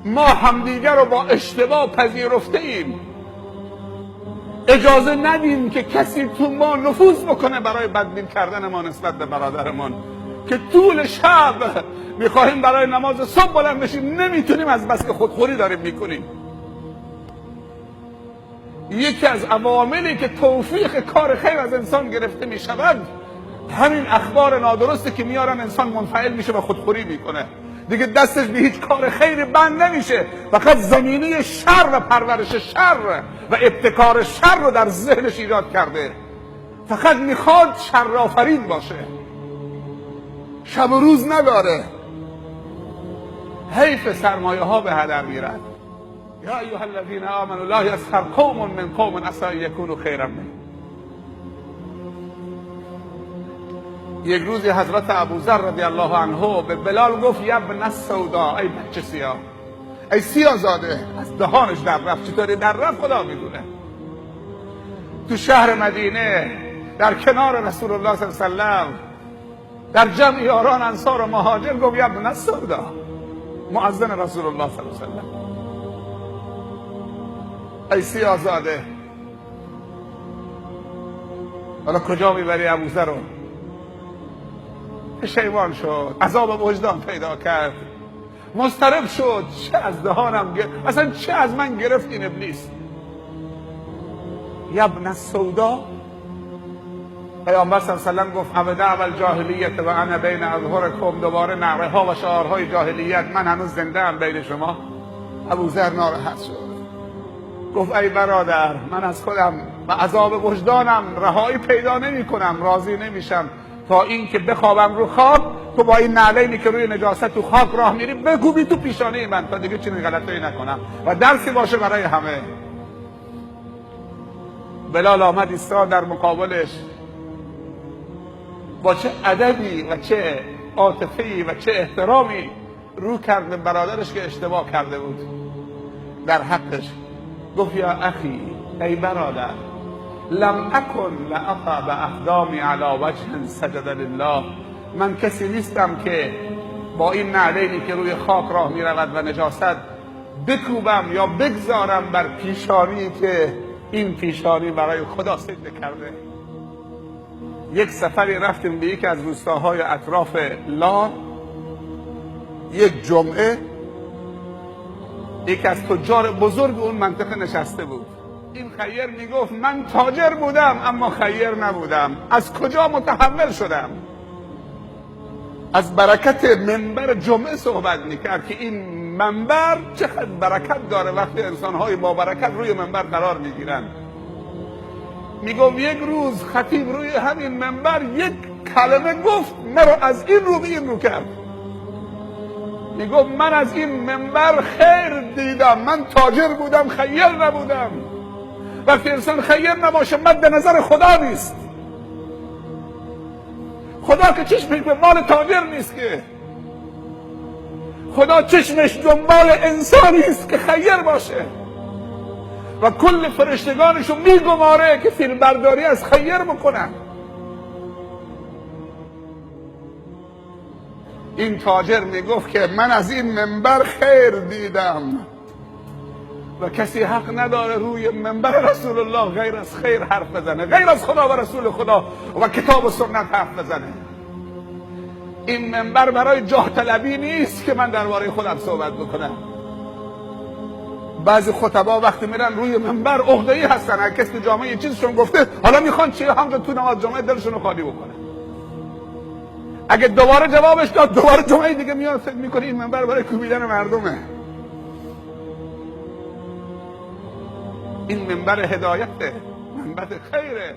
ما همدیگر رو با اشتباه پذیرفته ایم. اجازه ندیم که کسی تو ما نفوذ بکنه برای بدبین کردن ما نسبت به برادرمان، که طول شب میخواهیم برای نماز صبح بلند بشیم نمیتونیم از بس که خودخوری داریم میکنیم. یکی از عواملی که توفیق کار خیر از انسان گرفته میشود همین اخبار نادرسته که میارن، انسان منفعل میشه و خودخوری میکنه، دیگه دستش به هیچ کار خیر بند نمیشه، فقط زمینه شر و پرورش شر و ابتکار شر رو در ذهنش ایجاد کرده، فقط میخواد شر آفرین باشه، شب و روز نداره. حیف سرمایه ها به هدر میرد. یا ایها الذین آمنوا لا یسخر قوم من قوم عسی ان یکونوا خیرا منهم. یک روزی حضرت ابوذر رضی الله عنه به بلال گفت یبن السودا، ای بچه سیاه، ای سیاه زاده. از دهانش در رفت، چطوری در رفت خدا میدونه. تو شهر مدینه در کنار رسول الله صلی الله علیه و سلم در جمع یاران انصار و مهاجر گفت یبن السودا، مؤذن رسول الله صلی الله علیه و سلم، ای سیاه زاده. حالا کجا میبری ابوذر رو؟ پشیمان شد، عذاب وجدان پیدا کرد، مضطرب شد، چه از دهانم اصلا چه از من گرفت این ابلیس. یبن السودا. پیامبر صلی الله علیه و سلم گفت ابدا اول جاهلیت و انا بین اظهرکم، دوباره نعره ها و شعارهای جاهلیت، من هنوز زنده ام بین شما. ابوذر ناراحت شد، گفت ای برادر، من از خودم و عذاب وجدانم رهایی پیدا نمی کنم، راضی نمیشم تا این که بخوابم رو خاک، تو با این نعلینی که روی نجاست تو خاک راه میری بکوبی تو پیشانه من تا دیگه چنین غلطایی نکنم و درسی باشه برای همه. بلال آمد ایستاد در مقابلش، با چه ادبی و چه عاطفه‌ای و چه احترامی رو کرد به برادرش که اشتباه کرده بود در حقش. گفت یا اخی، ای برادر، لم اکن لاطأ باقدامی علی وجه سجد لله، من کسی نیستم که با این نعلینی که روی خاک راه می رود و نجاست بکوبم یا بگذارم بر پیشانی که این پیشانی برای خدا سجده کرده. یک سفری رفتیم به یکی از روستاهای اطراف لار، یک جمعه یکی از تجار بزرگ اون منطقه نشسته بود. این خیر میگفت من تاجر بودم اما خیر نبودم. از کجا متحول شدم؟ از برکت منبر جمعه صحبت میکرد که این منبر چقدر برکت داره وقتی انسانهای با برکت روی منبر قرار میگیرن. میگفت یک روز خطیب روی همین منبر یک کلمه گفت مرا از این رو به این رو کرد. میگفت من از این منبر خیر دیدم، من تاجر بودم خیر نبودم. وقتی انسان خیر نباشه مد نظر خدا نیست. خدا که چشمش به مال تاجر نیست، که خدا چشمش دنبال انسانی است که خیر باشه و کل فرشتگانشو میگماره که فیلم برداری از خیر بکنن. این تاجر میگفت که من از این منبر خیر دیدم و کسی حق نداره روی منبر رسول الله غیر از خیر حرف بزنه، غیر از خدا و رسول خدا و کتاب و سنت حرف بزنه. این منبر برای جاه طلبی نیست که من درباره خودم صحبت بکنم. بعضی خطبا وقتی میرن روی منبر عقده‌ای هستن، هر کسی تو جامعه یه چیزشون گفته حالا میخوان چی همونجا تو نماز جمعه دلشون رو خالی بکنه. اگه دوباره جوابش داد دوباره جمعه دیگه میاد فکر میکنه این منبر برای کوبیدن مردمه. این منبر هدایته، منبر خیره.